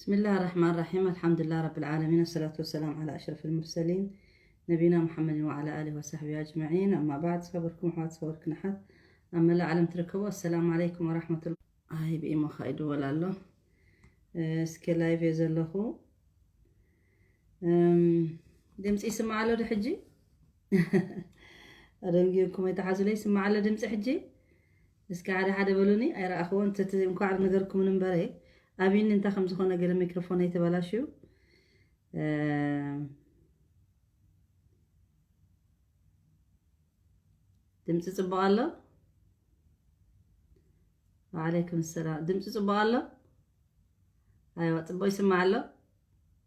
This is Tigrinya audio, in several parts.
بسم الله الرحمن الرحيم. الحمد لله رب العالمين. الصلاة والسلام على أشرف المرسلين نبينا محمد وعلى آله وصحبه أجمعين. أما بعد، ዝኸበርኩም ኣሕዋት፣ ዝኸበርክን ኣሓት ኣብ መላእ ዓለም ትርከቡ፣ السلام عليكم ورحمة الله. ኣይ ብኢሞ ኸኣ ይድወል ኣሎ። እስከ ላይቭ እየ ዘለኹ። ድምፂ ይስማዕ ኣሎ ዶ ሕጂ? ኣደንጊርኩም ኣይተሓዙለይ። ይስማዕ ኣሎ ድምፂ ሕጂ? እስከ ሓደ ሓደ በሉኒ። ኣይረኣኽዎን፣ ትቲ እንኳዕ ነገርኩምን እምበረ፣ ኣብይኒ እንታይ ከም ዝኾነ፣ ገለ ሚክሮፎን ኣይተበላሽዩ። ድምፂ ፅቡቕ ኣሎ? ወዓለይኩም ሰላም። ድምፂ ፅቡቕ ኣሎ? ኣይዋ፣ ፅቡቕ ይስማዕ ኣሎ?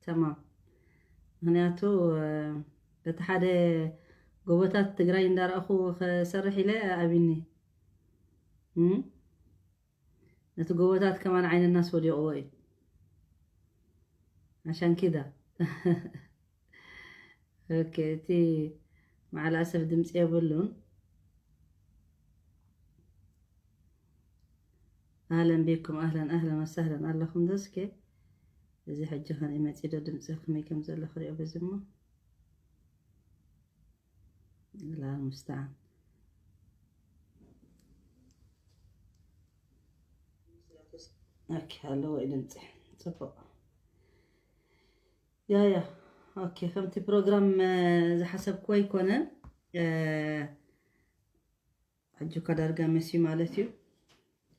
ተማም። ምክንያቱ በቲ ሓደ ጎቦታት ትግራይ እንዳረእኹ ክሰርሕ ኢለ ኣብይኒ። ነቲ ጎቦታት ከማን ዓይንናስ ወዲቕዎ እዩ። ኣሻንኪዳ። ኦኬ፣ እቲ መዓል ኣሰብ ድምፂ የብሉን። ኣህለን ቢኩም፣ ኣህለን ኣህለን ወሳህለን። ኣለኹም ዶ እስከ? እዚ ሕጂ ከን ይመፂ ዶ ድምፂ ከመይ ከም ዘሎ ክሪኦ በዚ እሞ። ኣላህ ሙስተዓን። ኦኬ፣ ኣለዎ እዩ ድምፂ። ፅቡቕ። ያ ያ። ኦኬ፣ ከምቲ ፕሮግራም ዝሓሰብኩዎ ኣይኮነን። ሕጂ እኳ ዳርጋ መስዩ ማለት እዩ።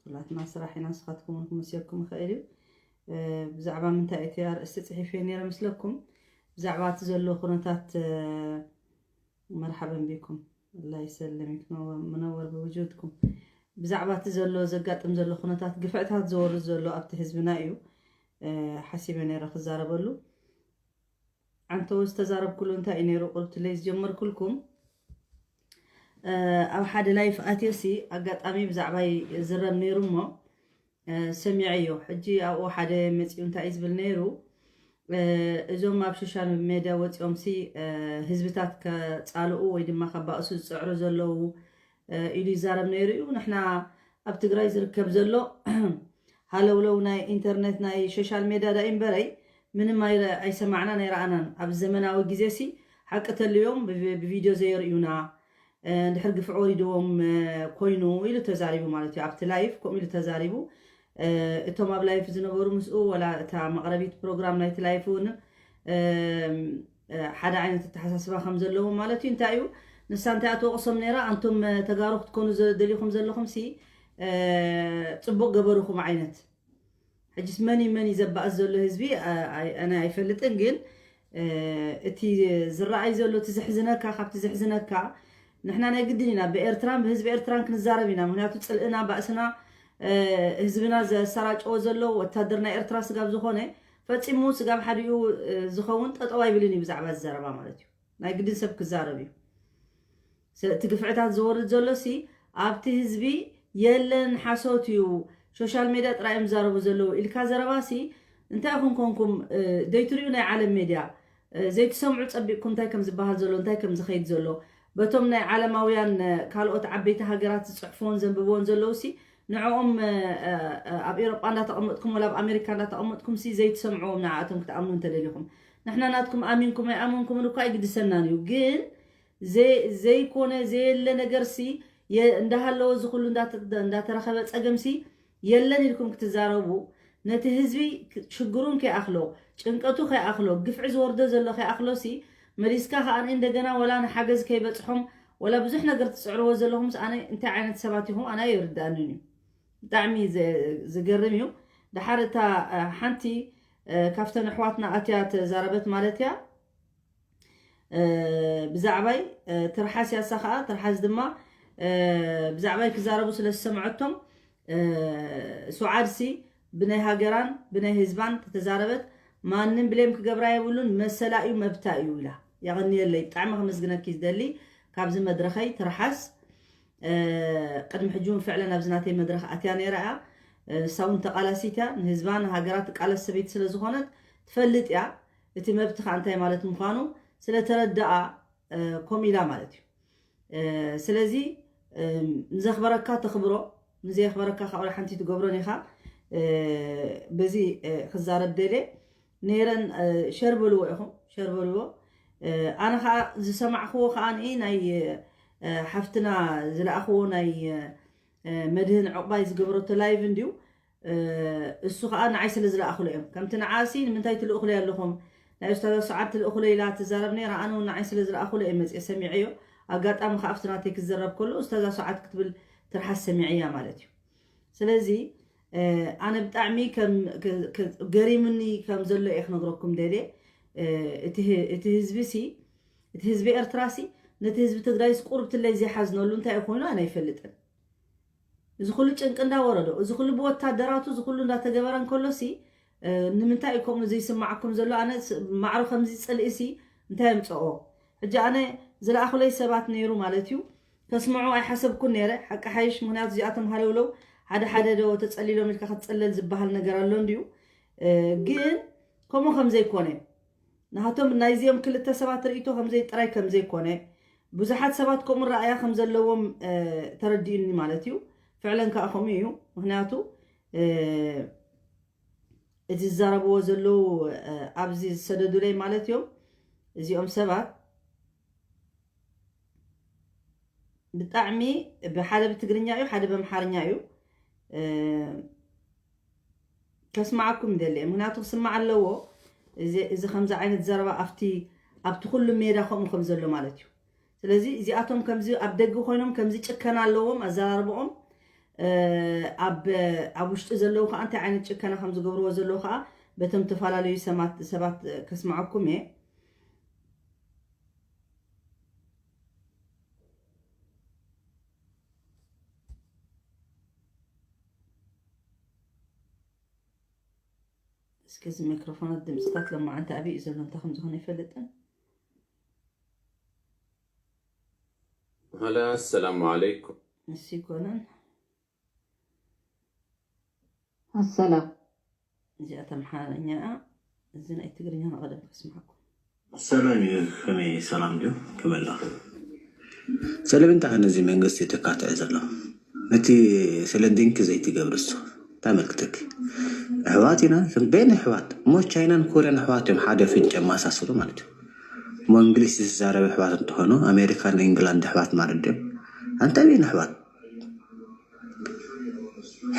ኩላትና ስራሕ ኢና፣ ንስኻትኩም እውን ክመስየኩም ይኽእል እዩ። ብዛዕባ ምንታይ እቲ ኣርእስቲ ፅሒፈ ነይረ ምስለኩም? ብዛዕባ እቲ ዘሎ ኩነታት መርሓበን ቢኩም። ኣላህ ይሰልም ይክነወር ምነወር ብውጁድኩም። ብዛዕባ እቲ ዘሎ ዘጋጥም ዘሎ ኩነታት ግፍዕታት ዝወርድ ዘሎ ኣብቲ ህዝብና እዩ ሓሲበ ነይረ ክዛረበሉ። ዓንተው ዝተዛረብኩሉ እንታይ እዩ ነይሩ? ቁርብትለይ ዝጀመርኩልኩም ኣብ ሓደ ላይፍ ኣትዮ ሲ ኣጋጣሚ ብዛዕባይ ዝረብ ነይሩ እሞ ሰሚዐዮ። ሕጂ ኣብኡ ሓደ መፂኡ እንታይ እዩ ዝብል ነይሩ? እዞም ኣብ ሶሻል ሜድያ ወፂኦም ሲ ህዝብታት ከፃልኡ ወይ ድማ ከባእሱ ዝፅዕሩ ዘለዉ ኢሉ ይዛረብ ነይሩ እዩ። ንሕና ኣብ ትግራይ ዝርከብ ዘሎ ሃለውለው ናይ ኢንተርኔት ናይ ሶሻል ሜድያ ዳኢ እምበረይ ምንም ኣይሰማዕናን ኣይረኣናን። ኣብ ዘመናዊ ግዜ ሲ ሓቂ ተልዮም ብቪድዮ ዘየርእዩና፣ እንድሕር ግፍዒ ወሪድዎም ኮይኑ ኢሉ ተዛሪቡ ማለት እዩ። ኣብቲ ላይፍ ከምኡ ኢሉ ተዛሪቡ። እቶም ኣብ ላይፍ ዝነበሩ ምስኡ ወላ እታ መቕረቢት ፕሮግራም ናይቲ ላይፍ እውን ሓደ ዓይነት ኣተሓሳስባ ከም ዘለዎ ማለት እዩ። እንታይ እዩ ንሳ እንታይ ኣትወቕሶም ነይራ? ኣንቱም ተጋሩ ክትኮኑ ደሊኹም ዘለኹም ሲ ፅቡቕ ገበርኹም ዓይነት። ሕጅስ መን እዩ መን እዩ ዘባእስ ዘሎ ህዝቢ ኣነ ኣይፈልጥን። ግን እቲ ዝረኣይ ዘሎ እቲ ዘሕዝነካ፣ ካብቲ ዘሕዝነካ ንሕና ናይ ግድን ኢና ብኤርትራን ብህዝቢ ኤርትራን ክንዛረብ ኢና። ምክንያቱ ፅልእና ባእስና ህዝብና ዘሰራጨዎ ዘሎ ወታደር ናይ ኤርትራ ስጋብ ዝኾነ ፈፂሙ ስጋብ ሓዲኡ ዝኸውን ጠጠው ኣይብልን እዩ ብዛዕባ ዝዘረባ ማለት እዩ። ናይ ግድን ሰብ ክዛረብ እዩ። እቲ ግፍዕታት ዝወርድ ዘሎ ሲ ኣብቲ ህዝቢ የለን ሓሶት እዩ። ሶሻል ሜድያ ጥራይ እዮም ዝዛረቡ ዘለዉ ኢልካ ዘረባ ሲ እንታይ ኢኹም ኮንኩም ዘይትሪኡ ናይ ዓለም ሜድያ ዘይትሰምዑ ጸቢቕኩም እንታይ ከም ዝበሃል ዘሎ እንታይ ከም ዝኸይድ ዘሎ በቶም ናይ ዓለማውያን ካልኦት ዓበይቲ ሃገራት ዝጽሕፍዎን ዘንብብዎን ዘለዉ ሲ ንዕኦም ኣብ ኤሮጳ እንዳተቐመጥኩም ወላ ኣብ ኣሜሪካ እንዳተቐመጥኩም ሲ ዘይትሰምዕዎም ንዓኣቶም ክትኣምኑ እንተደሊኹም ንሕና ናትኩም ኣሚንኩም ኣይኣመንኩምን እኳ ኣይግድሰናን እዩ። ግን ዘይኮነ ዘየለ ነገርሲ እንዳሃለወ እዚ ኩሉ እንዳተረኸበ ጸገምሲ የለን ኢልኩም ክትዛረቡ ነቲ ህዝቢ ሽግሩን ከይኣኽሎ ጭንቀቱ ከይኣኽሎ ግፍዒ ዝወርዶ ዘሎ ከይኣኽሎሲ መሊስካ ከኣ እንደገና ወላ ንሓገዝ ከይበጽሖም ወላ ብዙሕ ነገር ትጽዕርዎ ዘለኹምስ ኣነ እንታይ ዓይነት ሰባት ኢኹም ኣነ ኣይርድኣንን እዩ። ብጣዕሚ ዝገርም እዩ። ደሓር እታ ሓንቲ ካብተን ኣሕዋትና ኣትያ ተዛረበት ማለት እያ። ብዛዕባይ ትርሓስ ያሳ ከዓ ትርሓስ ድማ ብዛዕባይ ክዛረቡ ስለ ዝሰምዐቶም ሱዓድሲ ብናይ ሃገራን ብናይ ህዝባን ተተዛረበት ማንም ብሌም ክገብራ የብሉን መሰላ እዩ መብታ እዩ ኢላ። የቐንየለይ ብጣዕሚ ከመስግነኪ ዝደሊ ካብዚ መድረኸይ ትርሓስ ቅድሚ ሕጂ እውን ፍዕለን ኣብዚ ናተይ መድረኽ ኣትያ ነይራ እያ። ንሳ እውን ተቓላሲት እያ። ንህዝባ ንሃገራ ትቃለስ ሰበይቲ ስለ ዝኾነት ትፈልጥ እያ። እቲ መብቲ ከዓ እንታይ ማለት ምዃኑ ስለ ተረድኣ ከምኡ ኢላ ማለት እዩ። ስለዚ ንዘኽበረካ ተኽብሮ፣ ንዘየኽበረካ ከዓ ሓንቲ ትገብሮን ኢኻ። በዚ ክዛረብ ደልየ ነይረን። ሸር በልዎ ኢኹም፣ ሸር በልዎ። ኣነ ከዓ ዝሰማዕክዎ ከዓ ንኢ ናይ ሓፍትና ዝለኣኽዎ ናይ መድህን ዕቑባይ ዝገበረቶ ላይቭ እንድዩ። እሱ ከዓ ንዓይ ስለ ዝለኣኽሉ እዮም። ከምቲ ንዓሲ ንምንታይ ትልእኹለይ ኣለኹም? ናይ ኡስታዛ ሰዓድ ትልእኹለይ ኢላ ትዛረብ ነይራ። ኣነ እውን ንዓይ ስለ ዝለኣኽሉ እዮም መፅየ ሰሚዐዮ። ኣጋጣሚ ከዓ ኣብቲ ናተይ ክዘረብ ከሎ ኡስታዛ ሰዓድ ክትብል ትርሓስ ሰሚዐያ ማለት እዩ። ስለዚ ኣነ ብጣዕሚ ገሪምኒ ከም ዘሎ እየ ክነግረኩም ደልየ። እቲ ህዝቢ ሲ እቲ ህዝቢ ኤርትራ ሲ ነቲ ህዝቢ ትግራይ ቁርብትለይ ዘይሓዝነሉ እንታይ ኮይኑ ኣነ ኣይፈልጥን። እዚ ኩሉ ጭንቂ እንዳወረዶ፣ እዚ ኩሉ ብወታደራቱ፣ እዚ ኩሉ እንዳተገበረ እንከሎ ሲ ንምንታይ እዩ ከምኡ ዘይስማዓኩም ዘሎ? ኣነ ማዕሮ ከምዚ ፅልኢ ሲ እንታይ የምፀኦ? ሕጂ ኣነ ዝለኣኹለይ ሰባት ነይሩ ማለት እዩ። ከስምዑ ኣይሓሰብኩን ነይረ ሓቂ ሓይሽ። ምክንያቱ እዚኣቶም ሃለውለው ሓደ ሓደ ዶ ተፀሊሎም ኢልካ ክትፀለል ዝበሃል ነገር ኣሎ እንድዩ። ግን ከምኡ ከም ዘይኮነ ናቶም ናይዚኦም ክልተ ሰባት ርእይቶ ከምዘይ ጥራይ ከም ዘይኮነ ብዙሓት ሰባት ከምኡ ረኣያ ከም ዘለዎም ተረዲኡኒ ማለት እዩ። ፍዕለን ከዓ ከምኡ እዩ። ምክንያቱ እቲ ዝዛረብዎ ዘለዉ ኣብዚ ዝሰደዱለይ ማለት እዮም እዚኦም ሰባት ብጣዕሚ ብሓደ ብትግርኛ እዩ፣ ሓደ በምሓርኛ እዩ። ከስማዓኩም ይደሊ እየ። ምክንያቱ ክስማዕ ኣለዎ። እዚ ከምዚ ዓይነት ዘረባ ኣብቲ ኣብቲ ኩሉ ሜዳ ከምኡ ከም ዘሎ ማለት እዩ። ስለዚ እዚኣቶም ከምዚ ኣብ ደገ ኮይኖም ከምዚ ጭከና ኣለዎም ኣዘራርብኦም። ኣብ ኣብ ውሽጢ ዘለዉ ከዓ እንታይ ዓይነት ጭከና ከም ዝገብርዎ ዘለዉ ከዓ በቶም ዝተፈላለዩ ሰባት ከስማዓኩም እየ። እስከ እዚ ማይክሮፎናት ድምፅታት ለማዓንቲ ኣበይ እዩ ዘሎ እንታይ ከም ዝኾነ ይፈልጥን። ሀላ ሰላሙ ዓለይኩም። እሱ ይኮነን። ኣሰላም። እዚኣ ተምሓረኛ እያ። እዚ ናይ ትግርኛ ንቐደም ከስምዓኩም። ሰላም እዩ። ከመይ ሰላም ድዩ? ከመላ ሰለምንታ ነዚ መንግስቲ ተካትዕ ዘሎ ነቲ ስለ ድንኪ ዘይትገብርሱ ታመልክተኪ ኣሕዋት ኢና። በይን ኣሕዋት እሞ ቻይናን ኮርያን ኣሕዋት እዮም። ሓደ ፍንጭ የመሳስሉ ማለት እዩ። እሞ እንግሊዝ ዝዛረብ ኣሕዋት እንተኾኑ ኣሜሪካን ኢንግላንድ ኣሕዋት ማለት ድዮም? ኣንታ በይን ኣሕዋት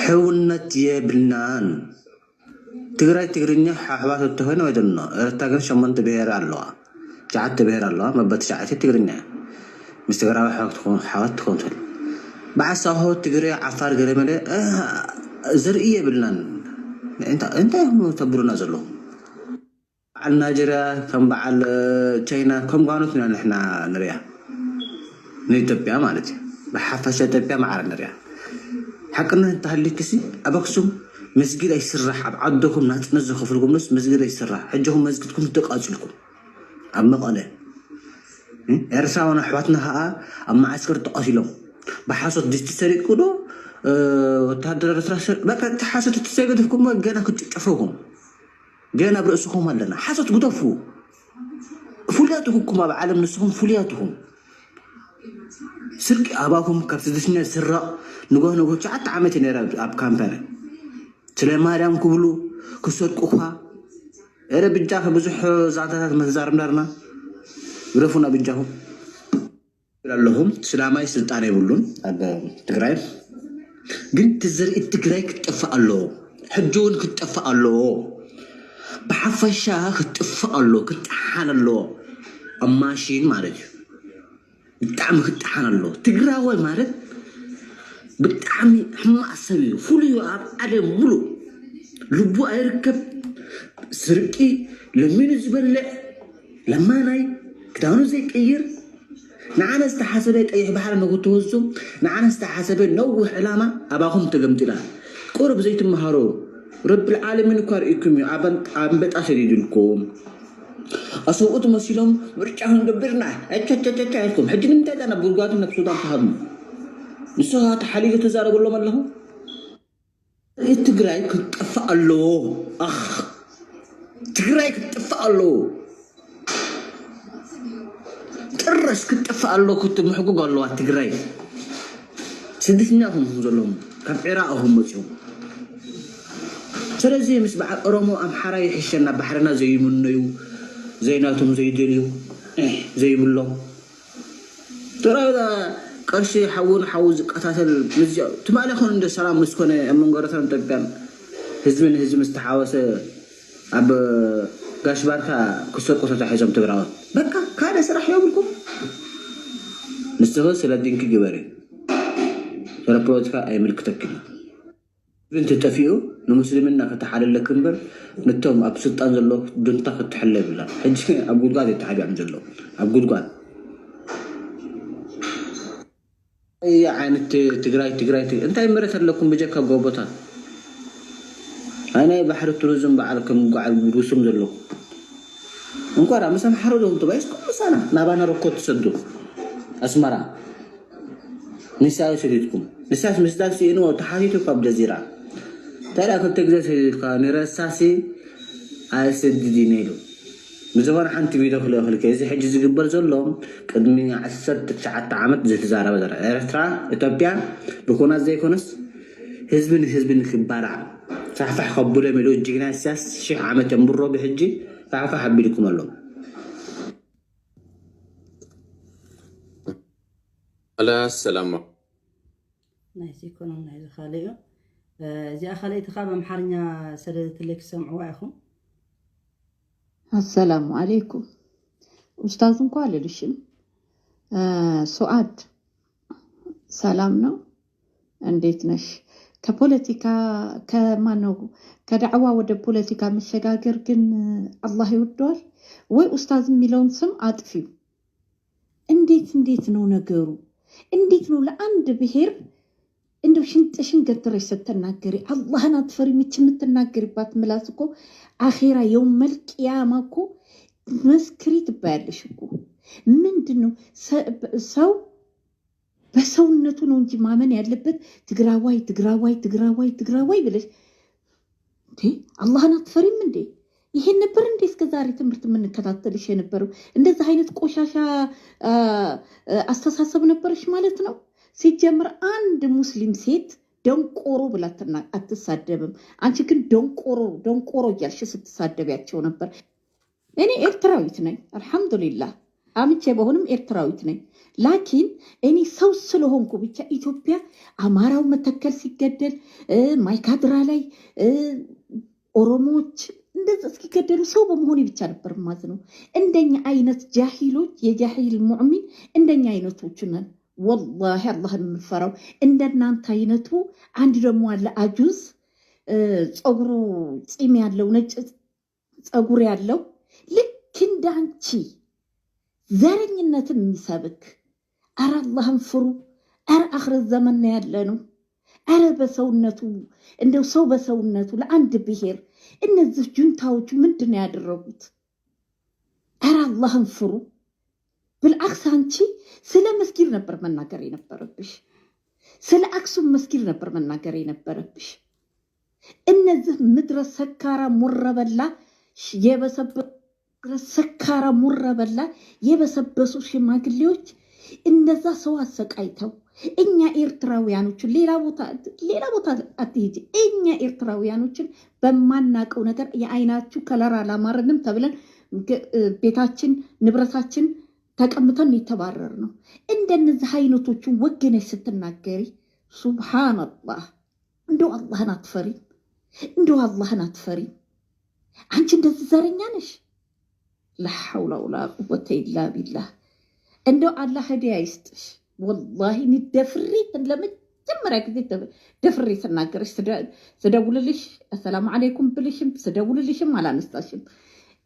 ሕውነት የብልናን። ትግራይ ትግርኛ ኣሕዋት እትኾይኑ ወይ ደኖ ኤርትራ ግን ሸሞንተ ብሄር ኣለዋ። ትሽዓተ ብሄር ኣለዋ መበል ትሽዓተ ትግርኛ እያ። ምስ ትግራዊ ኣሕዋት ትኾን ሓዋት ትኾን ትል ብዓሳሆ ትግሬ ዓፋር ገለመለ ዘርኢ የብልናን። እንታይ ተብሉና ዘለኹም? በዓል ናይጀርያ ከም በዓል ቻይና ከም ጓኖት ኢና ንሕና ንሪኣ ንኢትዮጵያ ማለት እዩ። ብሓፈሻ ኢትዮጵያ ማዕረ ንሪኣ። ሓቅነት እንተሃልዩኪሲ ኣብ ኣክሱም መስጊድ ኣይስራሕ፣ ኣብ ዓድኹም ናፅነት ዝኸፍልኩምስ መስጊድ ኣይስራሕ። ሕጂኹም መስጊድኩም ተቃፂልኩም ኣብ መቐለ ኤርትራውያን ኣሕዋትና ከዓ ኣብ መዓስከር ተቐቲሎም ብሓሶት ድስቲ ሰሪቁ ዶ ወተሃደር ኤርትራ በቃ እቲ ሓሶት እቲ ዘይገደፍኩሞ ገና ክትጭጨፈኩም ገና ኣብ ርእስኹም ኣለና። ሓሶት ግደፉ። ፍሉያት ኢኹም ኣብ ዓለም ንስኹም ፍሉያት ኢኹም። ስርቂ ኣባኹም ካብ ስድስኛ ዝስረቕ ንጎህ ንጎህ ትሽዓተ ዓመት ነረ ኣብ ካምፓኒ ስለ ማርያም ክብሉ ክሰርቁ እኳ እረ ብጃኸ ብዙሕ ዛንታታት መዛርብ ዳርና ግደፉና ብጃኹም። ኣለኹም ስላማይ ስልጣን የብሉን ኣብ ትግራይ ግን ትዝርኢ ትግራይ ክትጠፍእ ኣለዎ። ሕጂ እውን ክትጠፍእ ኣለዎ። ብሓፈሻ ክትጥፍእ ኣለዎ፣ ክትጠሓን ኣለዎ። ኣብ ማሽን ማለት እዩ። ብጣዕሚ ክትጠሓን ኣለዎ። ትግራዋይ ማለት ብጣዕሚ ሕማቕ ሰብ እዩ። ፍሉይ እዩ ኣብ ዓለም ሙሉእ። ልቡ ኣይርከብ። ስርቂ ለሚኑ ዝበልዕ ለማናይ ክዳኑ ዘይቅይር ንዓነ ዝተሓሰበ ቀይሕ ባሕሪ ንክትወስዱ ንዓነ ዝተሓሰበ ነዊሕ ዕላማ ኣባኹም ተገምጢላ። ቁሩብ ዘይትመሃሩ ረብል ዓለሚን እኳ ርኢኩም እዩ ኣንበጣ ሰዲድልኩም። ኣሰብኡት መሲሎም ምርጫ ክንገብር ኢና ቸቸቸቸ ኢልኩም ሕጂ ንምንታይ ዳና ጉድጓድ ናብ ሱዳን ትሃድሙ? ንስኻ ተሓሊሉ ትዛረበሎም ኣለኹ። ትግራይ ክትጠፍእ ኣለዎ። ኣኽ ትግራይ ክትጠፍእ ኣለዎ። ጥረስ ክትጠፍእ ኣለዎ ክትምሕጉግ ኣለዋ ትግራይ። ስደተኛ ኹም ዘለኹም ካብ ዒራቕ ኹም መፅኦም ስለዚ ምስ በዓል ኦሮሞ ኣምሓራ ይሕሸና፣ ባሕርና ዘይምነዩ፣ ዘይናቶም ዘይደልዩ፣ ዒሕ ዘይብሎም፣ ጥራይ ቅርሺ ሓውን ሓው ዝቀታተል። ምዚ ትማሊ ኮን እንደ ሰላም ምስ ኮነ ኣብ መንጎ ኤርትራን ኢትዮጵያን፣ ህዝቢ ንህዝቢ ምስ ተሓወሰ፣ ኣብ ጋሽ ባርካ ክሰቁ ተታሒዞም ትግራዎት። በቃ ካልእ ስራሕ የብልኩም። ንስኺ ስለ ዲንኪ ግበሪ፣ ስለ ፖለቲካ ኣይምልክተክን። ህዝቢ እንተጠፊኡ ንምስልምና ከተሓልለክ እምበር፣ ነቶም ኣብ ስልጣን ዘለዉ ጁንታ ክትሕለ የብላን። ሕጂ ኣብ ጉድጓድ እዮም ተሓቢኦም ዘለዉ፣ ኣብ ጉድጓድ። እንታይ ዓይነት ትግራይ፣ ትግራይ፣ ትግራይ? እንታይ መሬት ኣለኩም ብጀካ ጎቦታት? ኣይ ናይ ባሕሪ ቱሪዝም በዓል ከም ጓዓል ሩስም ዘለኹ። እንኳራ ምስ ኣምሓሩ ዶም ትባይስኩም ምሳና ናባና ረኮት ትሰዱ። ኣስመራ ንሳ ሰዲድኩም። ንሳስ ምስዳድ ስኢኑ ተሓቲቱ ካብ ጀዚራ። እንታይ ደኣ ክልተ ግዜ ሰዲድካ ንረሳሲ ኣይሰድድን ኢሉ። ብዝኾነ ሓንቲ ቪድዮ ክልእኽልኪ። እዚ ሕጂ ዝግበር ዘሎ ቅድሚ ዓሰርተ ትሽዓተ ዓመት ዝተዛረበ ዘረ-፣ ኤርትራ፣ ኢትዮጵያ ብኩናት ዘይኮነስ ህዝቢ ንህዝቢ ንክባላዕ ፋሕፋሕ ከብሎም ኢሉ ጅግና ኢሳያስ ሽሕ ዓመት የንብሮ። ብሕጂ ፋሕፋሕ ኣቢልኩም ኣሎ። ኣላ ሰላማ። ናይዚ ኢኮኖሚ ናይዚ ካልእ እዩ። እ፣ እዚኣ ካልኣይቲ ካብ ኣምሓርኛ ሰደደትለይ ክሰምዕዋ ኢኹም። አሰላሙ አለይኩም ኡስታዝ እንኳ አልልሽም። እ፣ ሱአድ ሰላም ነው? እንዴት ነሽ? ከፖለቲካ ከማነው ከዳዕዋ ወደ ፖለቲካ መሸጋገር ግን አላህ ይወደዋል ወይ? ኡስታዝ የሚለውን ስም አጥፊው። እንዴት እንዴት ነው ነገሩ? እንዴት ነው ለአንድ ብሔር እንደው ሽንጥሽን ገትረሽ ስትናገሪ አላህን አትፈሪ? ምች የምትናገሪባት ምላስ እኮ አኼራ የውመል ቅያማ እኮ መስክሪ ትባያለሽ እኮ። ምንድን ነው ሰ- ሰው በሰውነቱ ነው እንጂ ማመን ያለበት ትግራዋይ ትግራዋይ ትግራዋይ ትግራዋይ ብለሽ እንዴ አላህን አትፈሪም እንዴ? ይሄን ነበር እንዴ እስከ ዛሬ ትምህርት የምንከታተልሽ የነበረው? እንደዚህ አይነት ቆሻሻ አ፣ አ፣ አስተሳሰብ ነበረሽ ማለት ነው። ሲጀምር አንድ ሙስሊም ሴት ደንቆሮ ብላ አትና- አትሳደብም። አንቺ ግን ደንቆሮ ደንቆሮ እያልሽ ስትሳደቢያቸው ነበር። እኔ ኤርትራዊት ነኝ አልሐምዱሊላህ፣ አምቼ በሆንም ኤርትራዊት ነኝ። ላኪን እኔ ሰው ስለሆንኩ ብቻ ኢትዮጵያ አማራው መተከል ሲገደል እ፣ ማይካድራ ላይ እ፣ ኦሮሞዎች እንደዛ እስኪገደሉ ሰው በመሆኔ ብቻ ነበር የማዝነው። እንደኛ አይነት ጃሂሎች የጃሂል ሙዕሚን እንደኛ አይነቶቹ ነን። ወላሂ አላህን የምንፈራው እንደናንተ አይነቱ። አንድ ደግሞ አለ አጁዝ እ፣ ጸጉሩ ጺም ያለው ነጭ ጸጉር ያለው ልክ እንዳንቺ ዘረኝነትን የሚሰብክ። አረ አላህን ፍሩ። አረ አኽረት ዘመን ነው ያለ ነው። አረ በሰውነቱ እንደው ሰው በሰውነቱ ለአንድ ብሔር እነዚህ ጁንታዎቹ ምንድን ነው ያደረጉት? አረ አላህን ፍሩ። ብልዓክስ አንቺ ስለ መስጊድ ነበር መናገር የነበረብሽ። ስለ አክሱም መስጊድ ነበር መናገር የነበረብሽ። እነዚህ ምድረ ሰካራ ሙረበላ የበሰበ- ምድረ ሰካራ ሙረበላ የበሰበሱ ሽማግሌዎች እነዛ ሰው አሰቃይተው እኛ ኤርትራውያኖችን ሌላ ቦታ ሌላ ቦታ አትሄጂ፣ እኛ ኤርትራውያኖችን በማናቀው ነገር የአይናችሁ ከለር አላማረንም ተብለን ግ- ቤታችን ንብረታችን ተቀምጠን የተባረር ነው። እንደነዚህ አይነቶቹን ወገነሽ ስትናገሪ ሱብሃንአላህ። እንደው አላህን አትፈሪም? እንደው አላህን አትፈሪም? አንቺ እንደዚህ ዘረኛ ነሽ። ላሐውላ ወላ ቁወተ ኢላ ቢላህ። እንደው አላህ ህዲያ ይስጥሽ። ወላሂ እኔ ደፍሬ ለመጀመሪያ ጊዜ ደ- ደፍሬ ስናገርሽ ስደ- ስደውልልሽ አሰላሙ አለይኩም ብልሽም ስደውልልሽም አላነሳሽም።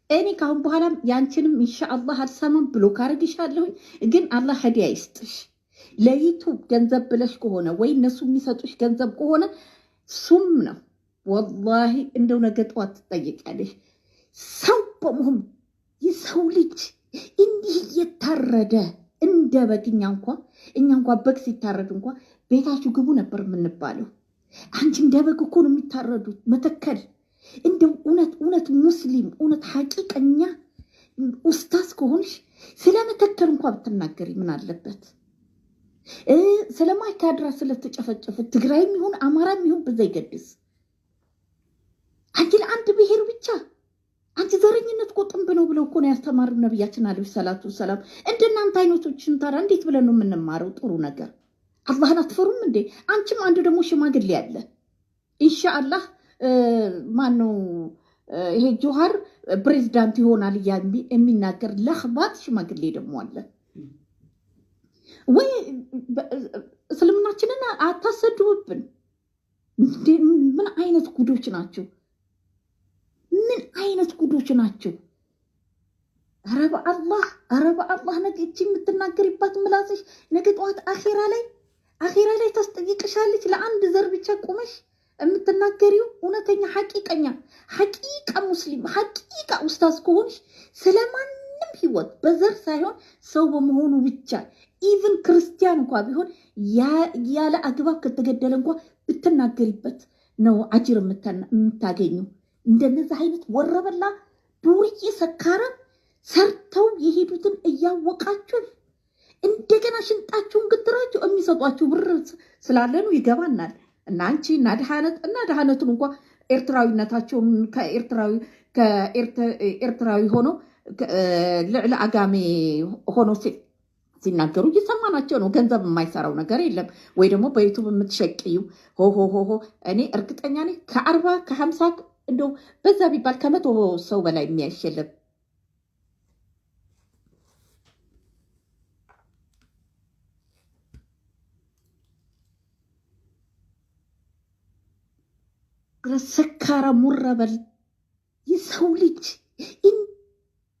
እኔ ካሁን በኋላም ያንቺንም ኢንሻአላህ አልሰማም ብሎክ አረግሻለሁኝ። ግን አላህ ህዲያ ይስጥሽ። ለዩቱብ ገንዘብ ብለሽ ከሆነ ወይ እነሱ የሚሰጡሽ ገንዘብ ከሆነ ሱም ነው። ወላሂ እንደው ነገ ጠዋት ትጠየቂያለሽ። ሰው በመሆን የሰው ልጅ እንዲህ እየታረደ እንደ በግ እኛ እንኳ እኛ እንኳ በግ ሲታረድ እንኳ ቤታችሁ ግቡ ነበር የምንባለው። አንቺ እንደ በግ እኮ ነው የሚታረዱት። መተከል እንደው እውነት እውነት ሙስሊም እውነት ሐቂቀኛ ኡስታዝ ከሆንሽ ስለ መተከል እንኳ ብትናገሪ ምን አለበት? እ፣ ስለ ማይካድራ ስለተጨፈጨፉት ትግራይም ይሁን አማራም ይሁን ብዘይገድስ አንቺ ለአንድ ብሔር ብቻ አንቺ ዘረኝነት እኮ ጥንብ ነው ብለው እኮ ነው ያስተማሩ ነቢያችን አለይሂ ሰላቱ ወሰላም። እንደናንተ አይነቶችን ታዲያ እንዴት ብለን ነው የምንማረው ጥሩ ነገር? አላህን አትፈሩም እንዴ? አንቺም አንድ ደግሞ ሽማግሌ አለ ኢንሻአላህ። ማን ነው ይሄ ጆሃር ፕሬዝዳንት ይሆናል እያ የሚናገር ለክባት ሽማግሌ ደግሞ አለ ወይ? እስልምናችንን አታሰድቡብን። ምን አይነት ጉዶች ናቸው? ምን አይነት ጉዶች ናቸው? ኧረ በአላህ ኧረ በአላህ ነገ እቺ የምትናገሪባት ምላስሽ ነገ ጠዋት አኼራ ላይ አኼራ ላይ ታስጠይቅሻለች። ለአንድ ዘር ብቻ ቁመሽ የምትናገሪው እውነተኛ ሐቂቀኛ ሐቂቃ ሙስሊም ሐቂቃ ኡስታዝ ከሆንሽ ስለማንም ህይወት በዘር ሳይሆን ሰው በመሆኑ ብቻ even ክርስቲያን እንኳ ቢሆን ያለ አግባብ ከተገደለ እንኳ ብትናገሪበት ነው አጅር የምታገኙ። እንደነዚህ አይነት ወረበላ ዱርዬ ሰካራም ሰርተው የሄዱትን እያወቃችሁ እንደገና ሽንጣችሁን ግትራችሁ የሚሰጧችሁ ብር ስላለ ነው። ይገባናል። እና አንቺ እና ደሃነት እና ደሃነቱን እንኳ ኤርትራዊነታቸውን ከኤርትራዊ ኤርትራዊ ሆነው ልዕለ አጋሜ ሆነው ሲናገሩ እየሰማናቸው ነው። ገንዘብ የማይሰራው ነገር የለም። ወይ ደግሞ በዩቱብ የምትሸቅዩ ሆሆሆሆ እኔ እርግጠኛ ነኝ ከአርባ ከሀምሳ እንደው በዛ ቢባል ከመቶ ሰው በላይ የሚያይሽ የለም። ሰካራ ሙረበል የሰው ልጅ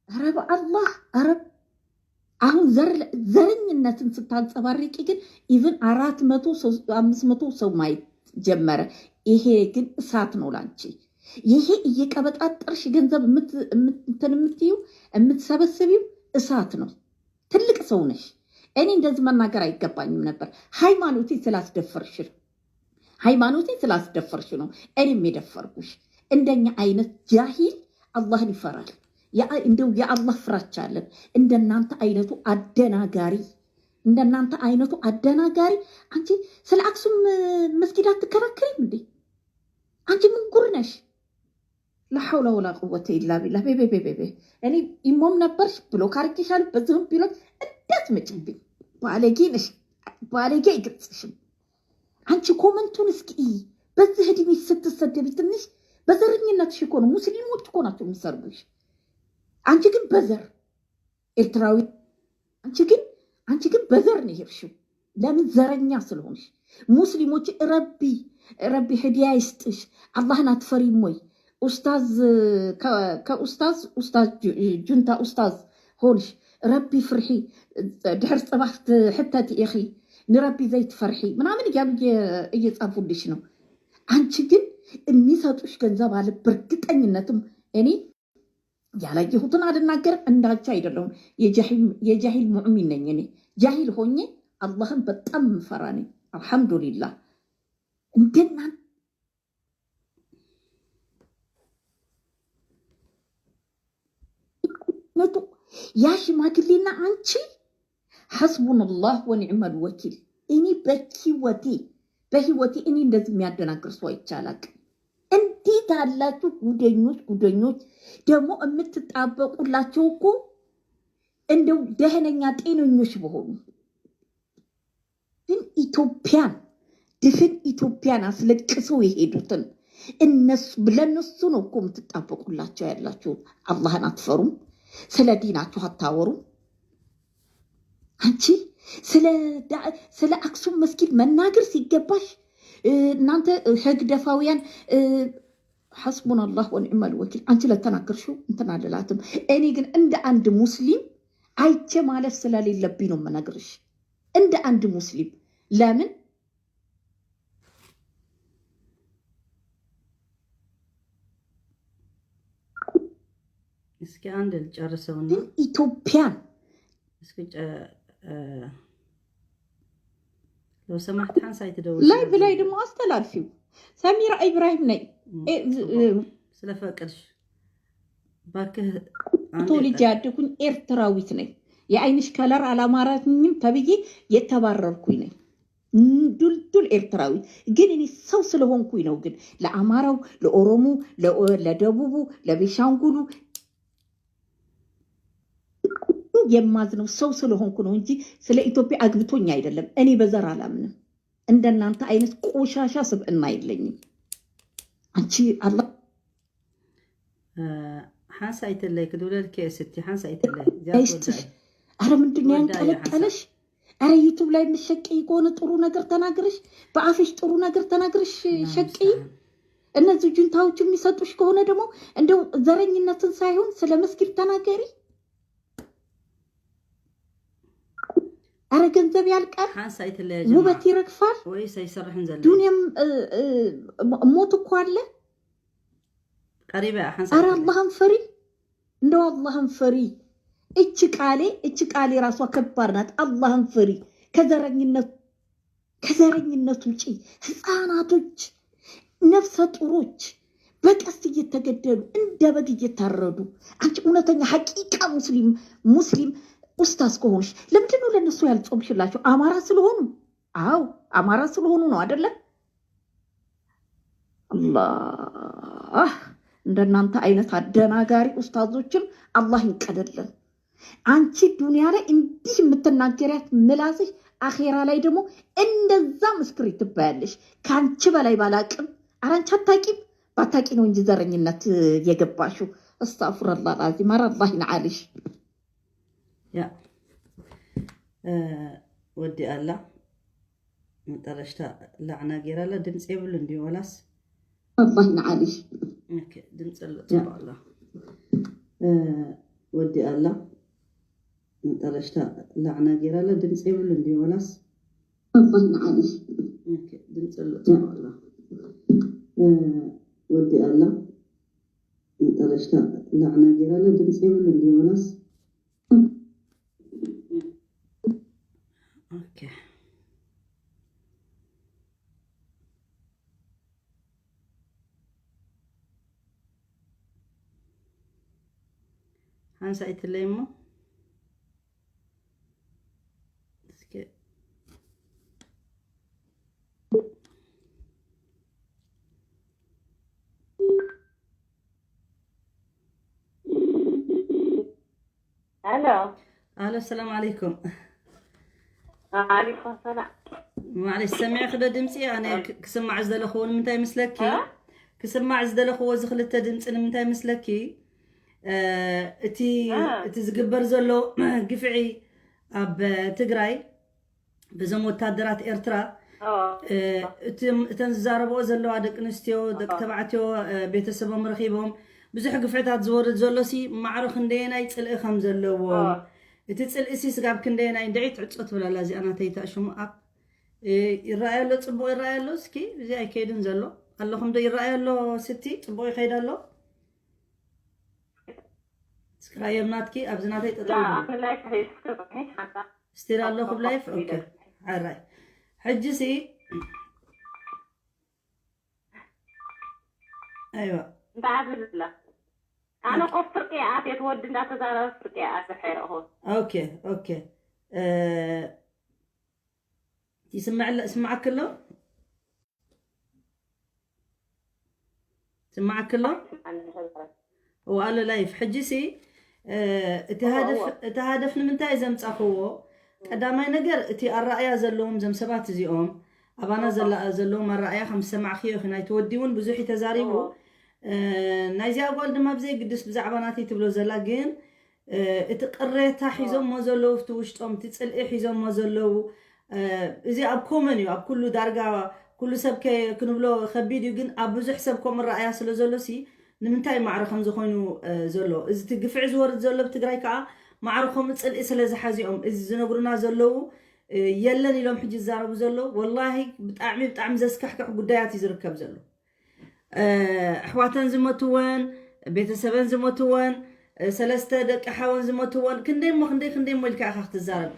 ኧረ በአላህ ኧረ አሁን ዘረኝነትን ስታንጸባርቂ ግን even አራት መቶ አምስት መቶ ሰው ማየት ጀመረ። ይሄ ግን እሳት ነው ላንቺ። ይሄ እየቀበጣጠርሽ ገንዘብ እንትን የምትይው የምትሰበስቢው እሳት ነው። ትልቅ ሰው ነሽ። እኔ እንደዚህ መናገር አይገባኝም ነበር። ሃይማኖቴ ስላስደፈርሽ ነው። ሃይማኖቴ ስላስደፈርሽ ነው እኔም የደፈርኩሽ። እንደኛ አይነት ጃሂል አላህን ይፈራል። እንደው የአላህ ፍራቻ አለን። እንደናንተ አይነቱ አደናጋሪ እንደናንተ አይነቱ አደናጋሪ። አንቺ ስለ አክሱም መስጊድ አትከራከሪም እንዴ? አንቺ ምን ጉር ነሽ? ላሐውላ ወላ ቁወተ ኢላ ቢላ። ቤቤቤቤቤ እኔ ኢሞም ነበርሽ ብሎክ አርጌሻለሁ። በዚህም ቢሎክ እንዳትመጭብኝ። ባለጌ ነሽ፣ ባለጌ አይገልጽሽም። አንቺ ኮመንቱን እስኪ በዚህ እድሜ ስትሰደቢ ትንሽ በዘረኝነትሽ እኮ ነው። ሙስሊሞች እኮ ናቸው የሚሰርቡሽ። አንቺ ግን በዘር ኤርትራዊ አንቺ ግን አንቺ ግን በዘር ነው የሄድሽው። ለምን ዘረኛ ስለሆንሽ። ሙስሊሞች ረቢ ረቢ ህዲያ ይስጥሽ። አላህን አትፈሪም ወይ? ኡስታዝ ከኡስታዝ ኡስታዝ ጁንታ ኡስታዝ ሆንሽ ረቢ ፍርሒ። ድሕር ጽባሕ ትሕተቲ ኢኺ ንረቢ ዘይትፈርሒ ምናምን እያሉ እየጻፉልሽ ነው። አንቺ ግን የሚሰጡሽ ገንዘብ አለ በእርግጠኝነትም እኔ ያላየሁትን አልናገርም። እንዳንቺ አይደለሁም። የጃሂል ሙእሚን ነኝ እኔ። ጃሂል ሆኜ አላህን በጣም የምፈራ ነኝ። አልሐምዱሊላህ። እንደናን ነቱ ያ ሽማግሌና አንቺ ሐስቡነላህ ወኒዕመል ወኪል። እኔ በህይወቴ በህይወቴ እኔ እንደዚህ የሚያደናግር ሰው አይቼ አላቅም። እንዴት አላችሁ ጉደኞች ጉደኞች ደግሞ የምትጣበቁላቸው እኮ እንደው ደህነኛ ጤነኞች በሆኑ ግን ኢትዮጵያን ድፍን ኢትዮጵያን አስለቅሰው የሄዱትን እነሱ ለነሱ ነው እኮ የምትጣበቁላቸው ያላችሁ። አላህን አትፈሩም? ስለ ዲናችሁ አታወሩም? አንቺ ስለ አክሱም መስጊድ መናገር ሲገባሽ እናንተ ህግደፋውያን ሐስቡን አላህ ወንዕመል ወኪል። አንቺ ለተናገርሽው እንትን አልላትም። እኔ ግን እንደ አንድ ሙስሊም አይቼ ማለት ስለሌለብኝ ነው የምነግርሽ። እንደ አንድ ሙስሊም ለምን እስኪ አንድ ልጨርሰውና ኢትዮጵያን እስኪ ለሰማት ሓንሳይ ትደውል ላይ ብላይ ድማ ኣስተላልፊው። ሰሚራ ኢብራሂም ነይ ስለፈቅድሽ ባክህ ተወልጄ ያደኩኝ ኤርትራዊት ነኝ። የአይንሽ ከለር አላማረኝም ተብዬ የተባረርኩኝ ነኝ። ዱልዱል ኤርትራዊ። ግን እኔ ሰው ስለሆንኩኝ ነው። ግን ለአማራው፣ ለኦሮሞ፣ ለኦ- ለደቡቡ፣ ለቤሻንጉሉ የማዝነው ሰው ስለሆንኩ ነው እንጂ ስለ ኢትዮጵያ አግብቶኝ አይደለም። እኔ በዘር አላምንም። እንደናንተ አይነት ቆሻሻ ስብዕና የለኝም። አንቺ አላ ሓንሳ ይትለይ ክድውለልኪ ስቲ ሓንሳ ይትለይ ይስጥሽ። አረ ምንድን ነው ያንቀለቀለሽ? አረ ዩቱብ ላይ የምትሸቅይ ከሆነ ጥሩ ነገር ተናግረሽ፣ በአፍሽ ጥሩ ነገር ተናግረሽ ሸቅይ። እነዚህ ጁንታዎች የሚሰጡሽ ከሆነ ደግሞ እንደው ዘረኝነትን ሳይሆን ስለ መስጊድ ተናገሪ። አረ ገንዘብ ያልቃል፣ ሓንሳ ይትለይ ውበት ይረግፋል። ወይ ሳይሰርሕን ዘለ ዱንያም እ፣ እ፣ ሞ- ሞት እኮ አለ። ቀሪበ ሓንሳ አረ ይትለይ አላህን ፈሪ፣ እንደው አላህን ፈሪ። እች ቃሌ እች ቃሌ ራሷ ከባድ ናት። አላህን ፈሪ። ከዘረኝነቱ ከዘረኝነት ውጪ ህፃናቶች፣ ነፍሰ ጡሮች በቀስት እየተገደሉ እንደ በግ እየታረዱ። አንቺ እውነተኛ ሐቂቃ ሙስሊም ሙስሊም ኡስታዝ ከሆንሽ ለምንድን ነው ለእነሱ ያልጾምሽላቸው? አማራ ስለሆኑ? አዎ አማራ ስለሆኑ ነው አይደለም? አላህ እንደናንተ አይነት አደናጋሪ ኡስታዞችን አላህ ይንቀደልን። አንቺ ዱንያ ላይ እንዲህ የምትናገሪያት ምላስሽ አኼራ ላይ ደግሞ እንደዛ ምስክር ትባያለሽ። ከአንቺ በላይ ባላቅም፣ ኧረ አንቺ አታቂም፣ ባታቂ ነው እንጂ ዘረኝነት የገባሽው። አስተግፊሩላህ አልዓዚም። ኧረ አላህ ይንዓልሽ። ያ እ፣ ወዲ ኣላ መጠረሽታ ላዕና ጌራ ኣላ። ድምፂ የብሉ እንዲ ወላስ አላህ ይንዓልሽ። ኦኬ፣ ድምፂ ኣሎ ጽቡቅ ኣሎ። እ፣ ወዲ ኣላ መጠረሽታ ላዕና ጌራ ኣላ። ድምፂ የብሉ እንዲ ወላስ አላህ ይንዓልሽ። ኦኬ፣ ድምፂ ኣሎ ጽቡቅ ኣሎ። እ፣ ወዲ ኣላ መጠረሽታ ላዕና ጌራ ኣላ። ድምፂ የብሉ እንዲ ወላስ ኦኬ። ሓንሳ ይትለይ እሞ እስኪ ሄሎ። ኣሎ፣ ሰላም ዓለይኩም። ዓለይኩም ሰላም። ማዕለሽ፣ ሰሚዕኺ ዶ ድምፂ? ኣነ ክ- ክስማዕ ዝደለኽዎ ንምንታይ ይመስለኪ? እ? ክስማዕ ዝደለኽዎ እዚ ክልተ ድምፂ ንምንታይ ይመስለኪ? እ፣ እቲ እ። እቲ ዝግበር ዘሎ ግፍዒ ኣብ ትግራይ በዞም ወታደራት ኤርትራ ኦ፣ እ፣ እቶም እተን ዝዛረብኦ ዘለዋ ደቂ ኣንስትዮ፣ ደቂ ተባዕትዮ፣ እ፣ ቤተሰቦም ረኺቦም ብዙሕ ግፍዕታት ዝወርድ ዘሎ ሲ ማዕረ ክንደየናይ ፅልኢ ከም ዘለዎ፣ ኦ። እቲ ፅልኢ ሲ ስጋብ ክንደየናይ እንድዒ ትዕፆ ትብል ኣላ። እዚኣ ናተይ እታ ሽሙ ኣፕ እ፣ ይረኣይ ኣሎ፣ ፅቡቅ ይረኣይ ኣሎ። እስኪ እዚ ኣይከይድን ዘሎ ኣለኹም ዶ ይረኣይ ኣሎ? ስቲ ፅቡቅ ይኸይድ ኣሎ። ስክራየም ናትኪ ኣብዚ ናተይ ጠጠው ይበል። ኣብ ላይፍ ሄድስከ ሓንሳ ስቲል ኣለኹም ላይፍ። ኦኬ፣ ሓራይ ሕጂ ሲ ኣይዋ እንታይ ዝብላ ኣነ ኮፍ ፍርቂ ኣትየ ትወዲ እንዳተዛረበ ፍርቂ ኣትየ ሓይረኹ ኦኬ ኦኬ እ፣ ይስማዕ ኣሎ ስማዓክ ኣሎ ስማዓክ ኣሎ ወኣሎ ላይፍ ሕጂ ሲ እ፣ እቲ ሃደፍ እቲ ሃደፍ ንምንታይ ዘምጻኽዎ? ቀዳማይ ነገር እቲ ኣረኣያ ዘለዎም ዘም ሰባት እዚኦም ኣባና ዘለዎም ኣረኣያ ከም ዝሰማዕክዮ ኢኺ። ናይቲ ወዲ እውን ብዙሕ እዩ ተዛሪቡ። ናይዚኣ ጓል ድማ ብዘይ ግድስ ብዛዕባ ናተይ ትብሎ ዘላ ግን እቲ ቅሬታ ሒዞሞ ዘለዉ እቲ ውሽጦም እቲ ፅልኢ ሒዞሞ ዘለዉ እዚ ኣብ ኮመን እዩ ኣብ ኩሉ ዳርጋ ኩሉ ሰብ ክንብሎ ከቢድ እዩ ግን ኣብ ብዙሕ ሰብ ከምኡ ረኣያ ስለ ዘሎ ሲ ንምንታይ ማዕረ ከም ዝኾይኑ ዘሎ እዚ እቲ ግፍዒ ዝወርድ ዘሎ ብትግራይ ከዓ ማዕረ ከምኡ ፅልኢ ስለ ዝሓዚኦም እዚ ዝነግሩና ዘለዉ የለን ኢሎም ሕጂ ዝዛረቡ ዘለዉ ወላሂ ብጣዕሚ ብጣዕሚ ዘስካሕክሕ ጉዳያት እዩ ዝርከብ ዘሎ ኣሕዋተን ዝመትወን ቤተሰበን ዝመትወን ሰለስተ ደቂ ሓወን ዝመትወን ክንደይ እሞ ክንደይ ክንደይ እሞ ኢልካ ኢኻ ክትዛረብ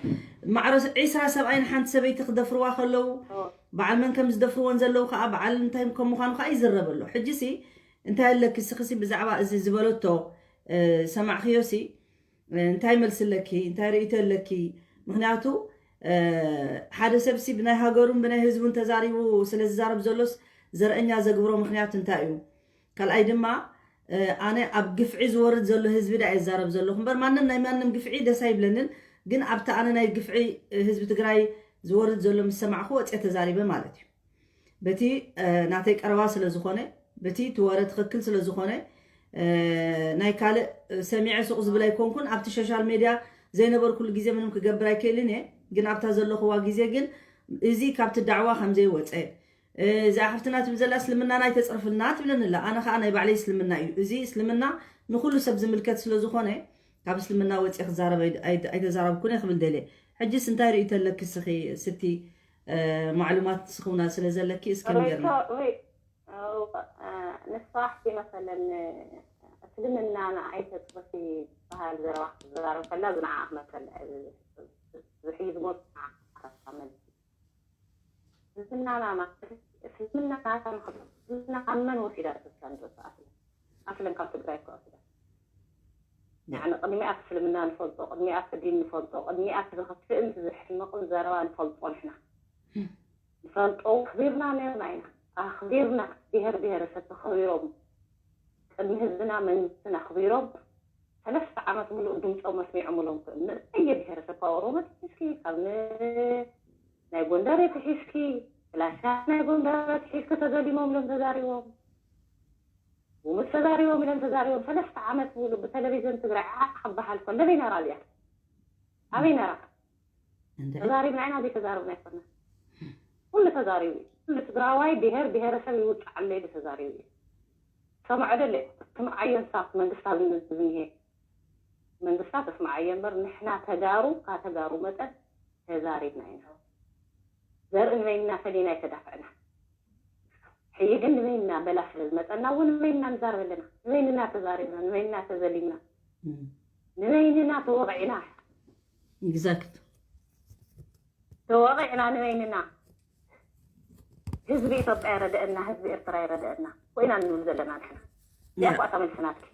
ማዕረ ዒስራ ሰብኣይ ንሓንቲ ሰበይቲ ክደፍርዋ ከለዉ በዓል መን ከም ዝደፍርወን ዘለዉ ከዓ በዓል እንታይ ከም ምዃኑ ከዓ ይዝረብ ኣሎ ሕጂ ሲ እንታይ ኣለኪ ስኽሲ ብዛዕባ እዚ ዝበለቶ ሰማዕክዮ ሲ እንታይ መልሲ ኣለኪ እንታይ ርእይቶ ኣለኪ ምክንያቱ ሓደ ሰብሲ ብናይ ሃገሩን ብናይ ህዝቡን ተዛሪቡ ስለ ዝዛረብ ዘሎስ ዘርእኛ ዘግብሮ ምኽንያት እንታይ እዩ? ካልኣይ ድማ ኣነ ኣብ ግፍዒ ዝወርድ ዘሎ ህዝቢ ዳ እዛረብ ዘለኹ እምበር ማንም ናይ ማንም ግፍዒ ደስ ኣይብለንን። ግን ኣብቲ ኣነ ናይ ግፍዒ ህዝቢ ትግራይ ዝወርድ ዘሎ ምስ ሰማዕኹ ወፅየ ተዛሪበ ማለት እዩ። በቲ ናተይ ቀረባ ስለ ዝኾነ፣ በቲ እቲ ወረ ትኽክል ስለ ዝኾነ፣ ናይ ካልእ ሰሚዐ ሱቕ ዝብል ኣይኮንኩን። ኣብቲ ሶሻል ሜድያ ዘይነበርኩሉ ግዜ ምንም ክገብር ኣይክእልን እየ። ግን ኣብታ ዘለኹዋ ግዜ ግን እዚ ካብቲ ዳዕዋ ከም ዘይወፀ፣ እዛ ሓፍትና ትብል ዘላ እስልምናና ኣይተፅርፍልና ትብለኒ ኣላ። ኣነ ከዓ ናይ ባዕለይ እስልምና እዩ። እዚ እስልምና ንኩሉ ሰብ ዝምልከት ስለ ዝኾነ ካብ እስልምና ወፂ ክዛረብ ኣይተዛረብኩን እየ ክብል ደልየ። ሕጅስ እንታይ ርእይቶ ኣለኪ እስኺ ስቲ? ማዕሉማት ስኽውና ስለ ዘለኪ እስኪ ንገርና። ንስራሕ መሰለን እስልምና ንኣይ ተፅርፊ ዝበሃል ዘረባ ክትዘራረብ ከላ ብንዓኣ ክመሰል ዝሕዩ ዝሞት እስልምናና ማለት እስልምና ናታ ንክብር እስልምና ኣብ መን ወሲዳ ተሳንዶ ኣስለን ኣስለን ካብ ትግራይ እኮ ወሲዳ ንዓና ቅድሚኣ እስልምና ንፈልጦ ቅድሚኣ እቲ ዲን ንፈልጦ ቅድሚኣ እቲ ዝኸፍእን እቲ ዝሕምቕን ዘረባ ንፈልጦ ንሕና ንፈልጦ ኣኽቢርና ነርና ኢና ኣኽቢርና ብሄር ብሄረሰብ ተኸቢሮም ቅድሚ ህዝብና መንግስትን ኣኽቢሮም ሰለስተ ዓመት ሙሉእ ድምፆም ኣስሚዖምሎም ክእሉ ንእየ ብሄረሰብ ካብ ኦሮሞ ትሒዝኪ ካብ ናይ ጎንደር ትሒዝኪ ብላሻ ናይ ጎንደር ትሒዝኪ ተዘሊሞም ኢሎም ተዛሪቦም ውሙት ተዛሪቦም ኢሎም ተዛሪቦም ሰለስተ ዓመት ሙሉእ ብቴሌቪዥን ትግራይ ዓዓ ክበሃል ከሎ ኣበይ ነራ እዚኣ ኣበይ ነራ ተዛሪብና ኢና ዘይተዛረብና ኣይኮና ኩሉ ተዛሪቡ እዩ ኩሉ ትግራዋይ ብሄር ብሄረሰብ ይውፅዓለይ ተዛሪቡ እዩ ሰምዖ ደለ ስምዓዮ ንሳት መንግስት ኣብ ዝኒሄ መንግስታት እስምዓዮ እምበር ንሕና ተጋሩ ካብ ተጋሩ መጠን ተዛሪብና ኢና ዘርኢ ንበይንና ፈሊና ኣይተዳፈዕና ሕጂ ግን ንበይንና በላ ስለ ዝመፀና እውን ንበይንና ንዛረብ ኣለና ንበይንና ተዛሪብና ንበይንና ተዘሊምና ንበይንና ተወቂዕና exact ተወቂዕና ንበይንና ህዝቢ ኢትዮጵያ ይረደአና ህዝቢ ኤርትራ ይረደአና ኮይና ንብል ዘለና ንሕና ያኳ ተመልስናትኪ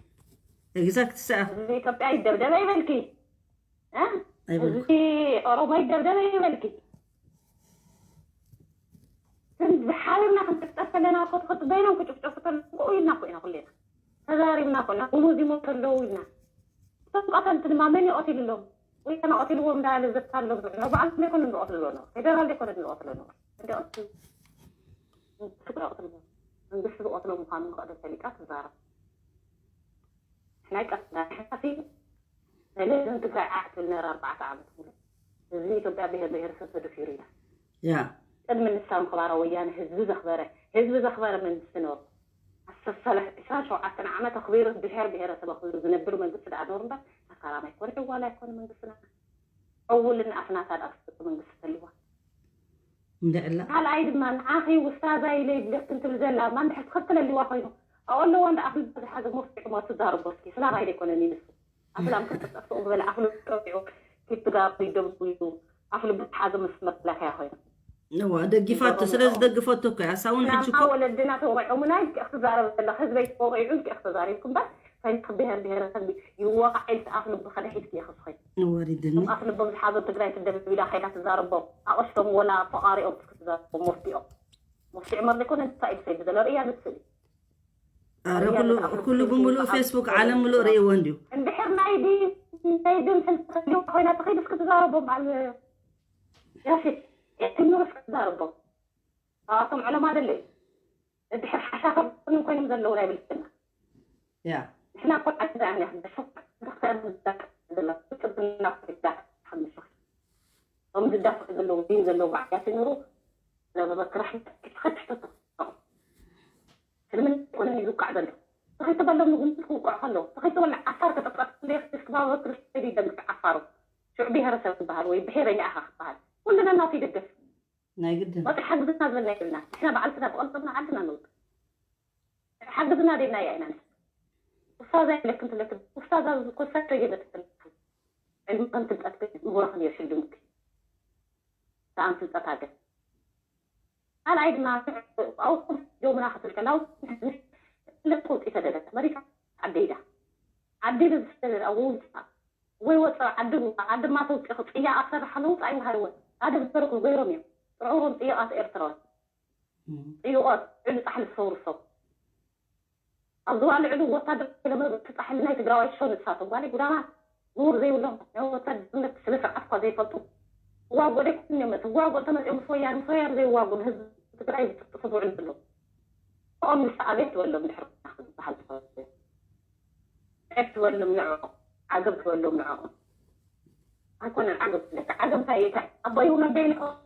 exact ሰኣ ህዝቢ ኢትዮጵያ ይደብደበ ይበልኪ ህዝቢ ኦሮሞ ይደብደበ ይበልኪ ዝሓብርና ክንጥቀስ ከለና ኮትኮት በይኖም ክጭፍጨፉ ከለና ኢልና ኮይና ኩሌና ተዛሪብና ኮና ሙዝ ይሞት ኣለዉ ኢልና እቶም ቀተልቲ ድማ መን ይቐትልሎም ወያነ ቀትልዎም እንዳበለ ዘታሎም ዝዕኖ በዓል ዘይኮነ ዝቐትልሎ ነው ፌደራል ዘይኮነ ዝቐትሎ ነው መንግስቲ ዝቐትሎ ምዃኑ ንቐደም ፈሊጣ ትዛረብ ናይ ቀስና ሕናሲ ሰለስን ትግራይ ዓዕ ትብል ነራ ኣርባዕተ ዓመት ሙሉ ህዝቢ ኢትዮጵያ ብሄር ብሄረሰብ ተደፊሩ ኢና ያ ቅድሚ ንሳ ምኽባራ ወያነ ህዝቢ ዘኽበረ ህዝቢ ዘኽበረ መንግስቲ ነሩ ኣሰሰለ ዕስራን ሸውዓተን ዓመት ኣኽቢሩ ብሄር ብሄረሰብ ኣኽቢሩ ዝነብር መንግስቲ ደኣ ነሩ እምበር ሰካራም ኣይኮነ ዕዋላ ኣይኮነ መንግስትና ዕውልን ኣፍናታ ደኣ ትፈልጡ መንግስቲ ተልዋ እንድዕላ ካልኣይ ድማ ንዓኺ ውስታዛ ኢለ ይብለክን ትብል ዘላ እማ እንድሕር ትኽክል ኣሊዋ ኮይኑ ኣብኡ ኣለዋ እንዳ ኣኽሊ ዝሓዘ መፍትሑ ሞ ትዛረቦ እስኪ ስላም ኣይደ ኣይኮነን ይንሱ ኣፍላም ክጥጠፍኡ ዝበለ ኣኽሊ ጠፊዑ ኪትጋሩ ይደብሉ እዩ ኣኽሊ ብዝሓዘ ምስ መከላከያ ኮይኑ እዋ ደጊፋቶ ስለ ዝደግፈቶ እኮ እያ እሳ እውን ሕጂ እኮ ናማ ወለድና ተወቂዖሙና ኢልኪ ክትዛረብ ዘለኺ ህዝበይ ተወቂዑ ኢልኪ ክትዛሪብኩ እምበር ታሪክ ብሄር ብሄረሰብ ይወቃዕ ኢልኪ ኣፍ ልቢ ከደሒድኪ ኢኺ ትኸዲ ወሪድኒ እቶም ኣፍ ልቦም ዝሓዞ ትግራይ ትደብድብ ኢላ ከይዳ ትዛረቦም ኣቐሽቶም ወላ ፈቓሪኦም ክትዛረቦም መፍትኦም መፍትዕ መር ዘይኮነ እንታይ ኢሉ ሰይዱ ዘሎ ርእያ ዝስእል እዩ ኣረ ኩሉ ኩሉ ብምሉእ ፌስቡክ ዓለም ምሉእ ርእይዎ እንድዩ እንድሕር ናይ ዲ ናይ ድን ስልጣን ኮይና ተኸይዱ እስኪ ትዛረቦም ኣብ ያፌት ትምህር እስኪ ትዛረቦም ኣቶም ዕለማ ደለ እዩ እንድሕር ሓሻኸ ኮይኖም ዘለዉ ናይ ብልፅግና ያ ንሕና እኮ ዓዲ ዳኣና ደፈ ብልፅግና ኮይዳ ሓምሽኽ ቶም ዝዳፍዑ ዘለዉ ዲን ዘለዉ ባዕያት ይኑሩ ለመመክራሕ ክትሕተቱ ስልምን ኮነ ይዝቃዕ ዘሎ ተኸይተበሎም ንጉምት ክውቅዑ ከለዉ ተኸይተበለ ዓፋር ተጠቅጠቅ ክባበ ክርስቶስ ይደግፍ ዓፋሩ ሽዑ ብሄረሰብ ትበሃል ወይ ብሄረ ይኣኻ ክበሃል ኩሉ ነናቱ ይደገፍ ናይ ግድን ወቂ ሓግዝና ዝበልና የብልና ንሕና በዓልትና ብቐልጠፍና ዓድና ንውጥ ሓግዝና ደና እያ ኢና ንሕና ውስታዛ የለክን ትለክን ውስታዛ ዝኮሳቶ የበትክን ዕልሚ ከም ፍልጠት ምሁራኽን የሽልምኪ ሰኣን ፍልጠት ሃገር ካልኣይ ድማ ኣውቁ ጆምና ክትብል ከላ ለቁ ውፅኢተ ደለት መሪካ ዓደይዳ ዓዲ ብዝተደለ ውፃ ወይ ወፀ ዓዲ ዓዲ ማተውፂ ክፅያ ኣሰርሓ ለውፃ ኣይውሃርወን ኣደ ዝሰርቁ ገይሮም እዮም። ጥዑሩን ጥዩቓት ኤርትራውያን። ጥዩቓት፣ ልዕሊ ጻሕሊ ዝሰውሩ ሰብ። ኣብ ዝባልዕሉ ወታደር ለመ-፣ እቲ ጻሕሊ ናይ ትግራዋይ ሸው ንሳቶም። ጓለይ ጉዳማት፣ ንቡር ዘይብሎም፣ ናይ ወታደርነት ስነ ስርዓት እኳ ዘይፈልጡ። ክዋግኡ ደይኮኑን እዮም። ክዋግኡ እንተመጺኦም ምስ ወያነ፣ ምስ ወያነ ዘይዋግኡ፣ ንህዝቢ ትግራይ ዝጥፍጥፉ ዝውዕሉ ዘለዉ። ንኦም ንሳ ኣቤት ትበሎም ድሕሪ ዝበሃል ትፈልጡ። ኣቤት ትበሎም ንዕኦም። ዓገብ ትበሎም ንዕኦም። ኣይኮነን ዓገብ ትብለካ። ዓገብ እንታይ እዩ? ኣቦይ እውን ኣደይ ንዕኦም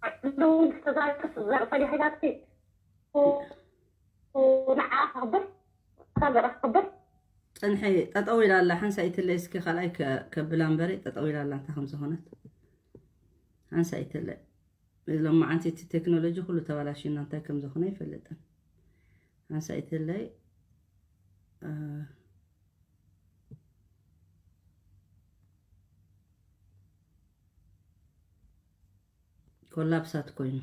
ኣለዉ ዝተዛረበስ ዘርፈ ዲኻ ኢላትኪ? ንዓ ክኽብር፣ እታ ገረ ክኽብር። ጽንሒ፣ ጠጠው ኢላ ኣላ። ሓንሳእ ይትለይ እስኪ ካልኣይ ከ-፣ ከብላ እምበሪ፣ ጠጠው ኢላ ኣላ እንታይ ከም ዝኾነት። ሓንሳእ ይትለይ። ሎማዓንቲ እቲ ቴክኖሎጂ ኩሉ ተባላሽዩና እንታይ ከም ዝኾነ ኣይፈልጥን። ሓንሳእ ይትለይ፣ እ፣ ኮላፕሳት ኮይኑ።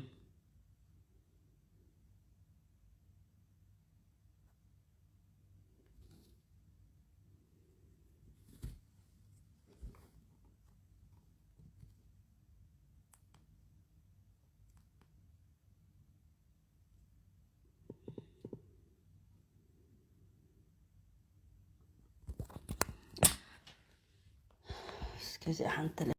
እስከዚኣ ሓንቲ